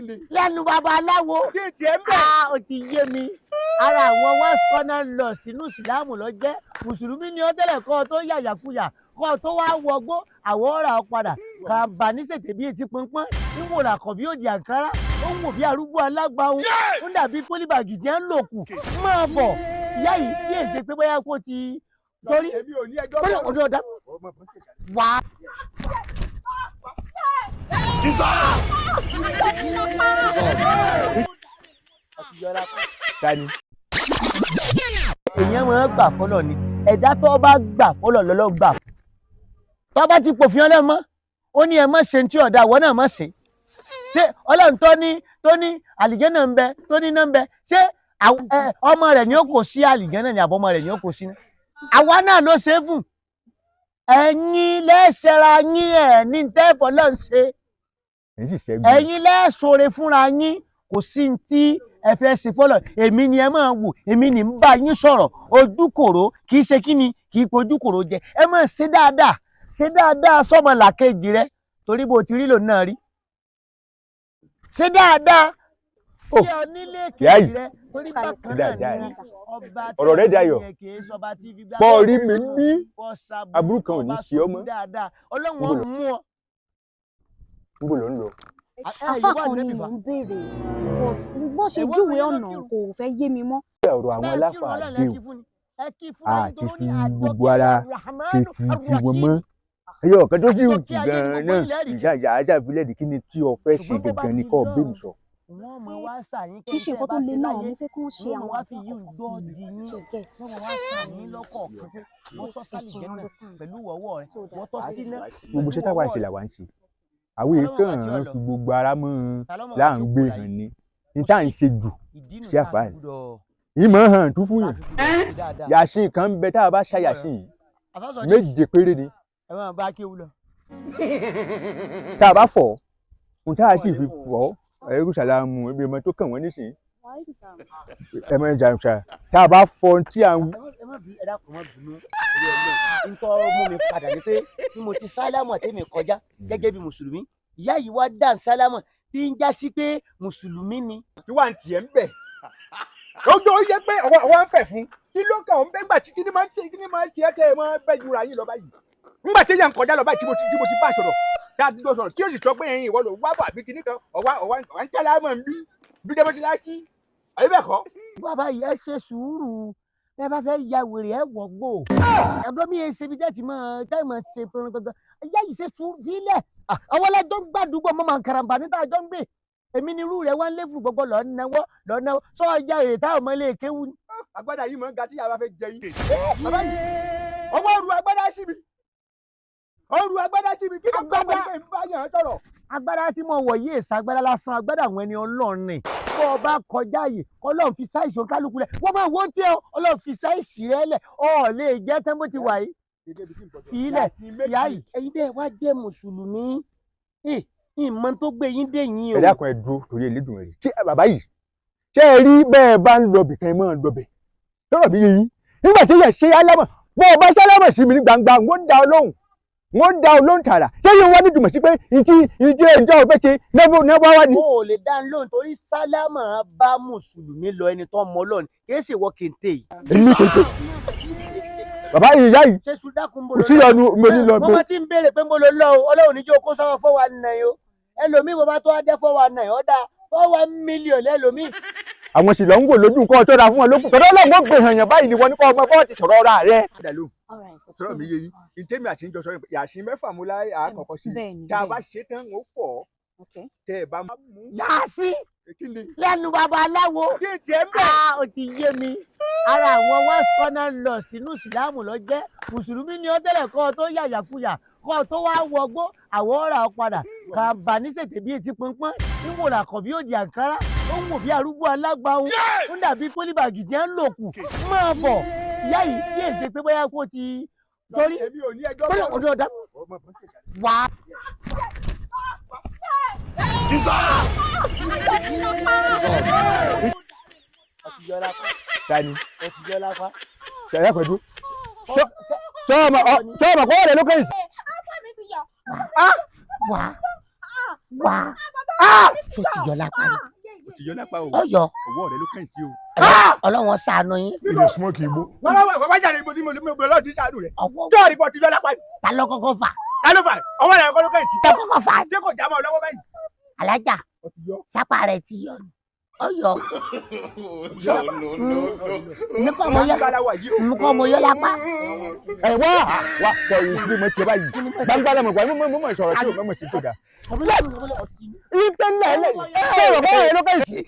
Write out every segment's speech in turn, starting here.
Lẹ́nu babaláwo. Kí n tiẹ̀ ń bẹ̀. Ah, ó ti yé mi. Ara àwọn west corner lọ sínú ìsìláàmù lọ jẹ́. Mùsùlùmí ni ó tẹ́lẹ̀ kọ́ ọ tó yàyàkuyà kọ́ ọ tó wá wọgbó àwọ̀ ọ̀rà ọ padà. Kàǹbà ní sètè bí etí pọnpọ́n, níwòrà kọ̀ bí òdì àǹkárá, ó ń wò bí arúgbó alágbáwo, ó ń dàbí pólíbàgì tí ń lò kù. Máa bọ̀, ìyá yìí tí èsè pé bóyá kó ti torí Èmi ò ní ẹjọ́ torí bẹ́ẹ̀. ọ̀dọ̀ ọ̀dà wá. Tani. Èèyàn máa ń gbà fọlọ ni, ẹ̀dá tó bá gbà fọlọ lọ́lọ́ gbà tó bá ti pòfin Ọlọ́run mọ́, ó ní ẹ má ṣe tí ọ̀dà àwọn náà má ṣe. Ṣé Ọlọ́run tó ní àlìjẹ́nà ń bẹ, tó ní iná ń bẹ, ṣé ọmọ rẹ̀ ni ó kò sí àlìjẹ́nà ni àbọ̀mọ rẹ̀ ni ó kò sí ní? Àwa náà ló ṣe é fún. Ẹ̀yin lẹ́sẹ̀ra yín ẹ̀ ní tẹ́ẹ̀fọ́ lọ́n ṣe. Èyí sì ṣẹ́gun. Ẹ̀yin lẹ́sọ̀rẹ̀ fúnra yín, kò sí ní tí ẹ fẹ́ ṣe fọ́lọ̀. Èmi ni ẹ máa wò, èmi ni ń bá yín sọ̀rọ̀. Ojúkòrò kì í ṣe kí ni, kì í pojúkòrò jẹ. Ẹ máa ṣe dáadáa, ṣe dáadáa sọ́mọ làkejì rẹ, torí bó ti rí lòun náà rí. Ṣe dáadáa Ó, sí ọ nílé ìyá kejì yìí. rẹ, torí bákan náà Dáadáa ni ni. ọba Ọ̀rọ̀ rẹ dayọ̀. tẹ́lẹ̀ kì í sọba tí fi gbá Bọ́ orí mi bí bọ́ sabu, aburú kan ò ní ọba ṣe ọ́ mọ́. sójú dáadáa Ọlọ́run Níbo ó mú ọ. Níbo ló ń lọ? Àfáà kan ni mò ń béèrè, but bó ṣe júwe ọ̀nà kò fẹ́ yé mi mọ́. Ọ̀rọ̀ àwọn aláfàá dé o. Àti fi gbogbo ara ṣe ti ti wọn mọ́. Ẹyọ ọ̀kan tó sì wù gan-an náà, ìṣàjà àṣàfilẹ̀ di kí ni tí o fẹ́ ṣe gangan ni kò bí mi sọ. Wọ́n mọ̀ wá ṣàyín Kì í ṣe nǹkan tó le náà, mo fẹ́ kó ń ṣe wọ́n mọ̀ àwọn wá fi àdúrà yín kan gbọ́ fún mi. di yín. Ṣe get? Wọ́n mọ̀ wá ṣàyín lọ́kọ̀ọ̀kan pé wọ́n tọ́ sálì If you jẹ́ náà understand. pẹ̀lú wọ́wọ́ rẹ̀, So that wọ́n tọ́ sí náà. Gbogbo iṣẹ́ táwa ń ṣe làwa ń ṣe. Àwọn èyí kàn án fi gbogbo ara mọ́ ọn là ń gbé hàn ni. Ní tá à ń ṣe jù sí àfáà ni. Ìmọ̀ hàn tún fún yàn. Yàsín kan ń bẹ tá a bá ṣá yàsín yìí. 7 péré ni. Ẹ máa bá kéwú lọ. Tá a bá fọ̀, ohun tá a sì fi fọ̀, ẹrú sàlámù ebi ọmọ tó kàn wọ́n nísìnyí. Ẹ máa ń jà ṣá. Tá a bá fọ̀ ohun tí à ń Ẹ má bí, ẹ dákun, má bínú orí Ọlọ́run. Ntọ́ mú mi padà ní pé bí mo ti sálámọ̀ tèmi kọjá gẹ́gẹ́ bí mùsùlùmí, ìyá yìí wá dá sálámọ̀ tí ń já sí pé mùsùlùmí ni. Kí wàá ń tiẹ̀ ń bẹ̀. Ojú ó yẹ pé ọwọ́ ń fẹ̀ fún. Kí ló kàn ń bẹ́ ńgbà tí kíní máa ń ṣe, kíní máa ń ṣe ẹ́ tẹ́ ẹ máa ń bẹ́ jura yín lọ báyìí? Ńgbà tí èèyàn ń kọjá lọ báyìí tí mo ti bá sọ̀rọ̀, tá a ti jọ sọ̀rọ̀, tí ó sì sọ pé ẹ̀yin ìwọ ló wá bọ̀ àbí kíní kan, ọ̀wá ọ̀wá ọ̀wá ń tẹ́lẹ̀ àmọ́ ń bí bí jẹ́ mọ́ṣáláṣí. Àbí bẹ́ẹ̀ kọ́? Bàbá yìí, ẹ ṣe sùúrù. Ẹ bá fẹ́ ya wèrè, ẹ wọ̀gbò. Ẹ̀dọ́ mi yẹn ṣe bí tẹ́tí máa tẹ́ máa ṣe pẹ̀lú gbọ̀ngàn. Ìyá yìí, ṣe sùúrù sílẹ̀. Àwọn ọlọ́jọ́ ń gbàdúgbò mọ́ máa ń karambà níta àjọ ń gbé. Èmi ni irú rẹ̀ wá ń lé fún gbogbo lọ́ọ́ náwó lọ́ọ́ náwó sọ ọjà èrè táwọn ọmọ ilé kéwú ni. Agbádá yìí máa ń ga tí yàrá fẹ́ jẹ yín. Bàbá yìí, ọwọ́ ru agbádá sí mi. Ó ru agbádá sí mi. Kí ló kọ́ Agbádá. pé ń bá yàn án sọ̀rọ̀? Agbára tí mo wọ̀ yìí èsì agbára lásán, agbára àwọn ẹni Ọlọ́run ni. Bó o bá kọjá yìí, Ọlọ́run fi sáìsì kálukú lẹ̀, wọ́n máa wọ́n tiẹ̀, Ọlọ́run fi sáìsì rẹ lẹ̀, ọ̀ lè jẹ́ tán bó ti wà yìí. Fi ilẹ̀ ìyá yìí. Ẹ̀yin bẹ́ẹ̀ wá jẹ́ mùsùlùmí, ìmọ̀ tó gbé yín dé yín o. Ẹ dákun, ẹ dúró torí Elédùmarè. Ṣé bàbá yìí, ṣé ẹ rí bẹ́ẹ̀ bá ń lọ bìkan, ẹ máa ń lọ bẹ̀ lọ́rọ̀ mi yé yín. Nígbà tí yẹ ṣe álámọ̀, bó o bá sálámọ̀ sí mi ní gbangba, wọ́n dá ọ lóhùn, wọ́n dá ọ lóhùn tààrà. Ṣé yóò wá nítumọ̀ sí pé ìtí ìtí ẹjọ́ ò fẹ́ ṣe nẹ́bọ̀ wá ni? O ò lè dá lóhùn torí sálámà bá mùsùlùmí lọ, ẹni tó mọ Ọlọ́run, kì í ṣe wọ kéńté yìí. Èmi kò ṣe bàbá yìí, ìyá yìí. Ṣé sùdákùn bò Kò sí ọnu mo ní lọ mo gbé. máa ti ń béèrè pé mo lọ lọ o. Ọlọ́run níjó kó sọ́wọ́ 419 o. Ẹlòmíì, mo bá tó adé 419, ọ̀dà 41 million lẹ́lòmíì. Àwọn sì lọ ń wò lójú nǹkan ọ̀tọ́ ra fún wọn lókùn tọ́lọ́ lọ́wọ́ gbé hàn yàn báyìí ni wọ́n ní kọ́ ọmọ bọ́ọ̀ ti sọ̀rọ̀ ọ̀rọ̀ rẹ. All right. Sọ̀rọ̀ mi yé yín, ìtẹ́mi àti ìjọ sọ̀rọ̀ yàsín 6 mú láyé àkọ́kọ́ sí. Bẹ́ẹ̀ni. Tá a bá Bẹ́ẹ̀ni. ṣe tán, ó pọ̀ Okay. tẹ́ ẹ bá mú. Yàásí Kí ni? lẹ́nu babaláwo. Kí n tiẹ̀ ń bẹ̀. Ah, ó ti yé mi. Ara àwọn west corner lọ sínú ìsìláàmù lọ jẹ́. Mùsùlùmí ni ó tẹ́lẹ̀ kọ́ ọ tó yàyàkuyà kọ́ ọ tó wá wọgbó àwọ̀ ọ̀rà ọ padà. Kàǹbà ní sètè bí etí pọnpọ́n, níwòrà kọ̀ bí òdì àǹkárá, ó ń wò bí arúgbó alágbáwo, ó ń dàbí pólíbàgì tí ń lò kù. Máa bọ̀, ìyá yìí tí èsè pé bóyá kó ti torí Èmi ò ní ẹjọ́ torí bẹ́ẹ̀. ọ̀dọ̀ ọ̀dà wá. Tani? Ọtí yọ lápá. Ṣẹ̀yà pẹ̀lú. Sọ́ọ̀mọ̀ kọ́ rẹ̀ ló kẹ́yìn. Wá wá. Tó ti yọ lápá ni. Ó ti yọ lápá o. Ọyọ. Ọwọ́ rẹ ló kàn sí o. Ọlọ́wọ́n ṣàánú yín. You dey smoke igbo. Wọ́n wá wá jáde ibo ní mo ní mo lọ́ọ́ ti ṣàánú rẹ̀. Ọwọ́ Jọ́ọ̀rì bọ̀ ti yọ lápá ni. ta ló kọ́kọ́ fà? Ta ló fà? Ọwọ́ rẹ̀ kọ́ ló kàn sí. Ta kọ́kọ́ fà? Ṣé kò já mọ́ ọ lọ́wọ́ báyìí? Alájà. Ó ti yọ. Sápá rẹ̀ ti yọ ni. Ọyọ. No, no, no, no. Mi kọ́ mo yọ. Gbangba la wà yìí o. Mi kọ́ mo yọ lápá. Ẹ wá wá sọ yìí sí mo ṣe báyìí. Gbangba la mọ̀ pa mo mọ̀ sọ̀rọ̀ tí o mọ̀ sí tó dáa. Ìgbẹ́ ńlẹ̀ ẹ̀ ṣé ọwọ́ rẹ̀ ló kàn sí?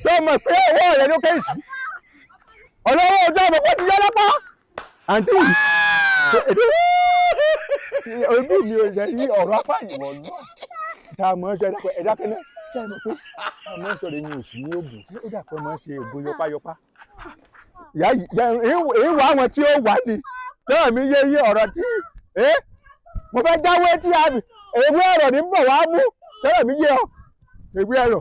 Ṣé o mọ̀ pé ọwọ́ rẹ̀ ló kàn sí? Ọlọ́wọ́ ọjọ́ àbọ̀ kó ti yọ lápá. Àǹtí yìí, ojú mi ò yẹ yí ọ̀rọ̀ apá ìwọ̀ náà. Tá a mọ̀ ọ́ sọ ẹ̀dá kẹ́lẹ́ ṣé ẹ mọ̀ pé tá a mọ̀ ọ́ sọ̀rọ̀ ẹ̀yin òsì ní ògùn ó dà pé mọ̀ ọ́ ṣe ògùn yọpáyọpá. Ìyá yìí èyí wà àwọn tí ó wà ní tẹ́lẹ̀ mi yé yí ọ̀rọ̀ tí mo fẹ́ jáwé tí a ewé ẹ̀rọ ní bọ̀ wá mú tẹ́lẹ̀ mi yé ọ ewé ẹ̀rọ.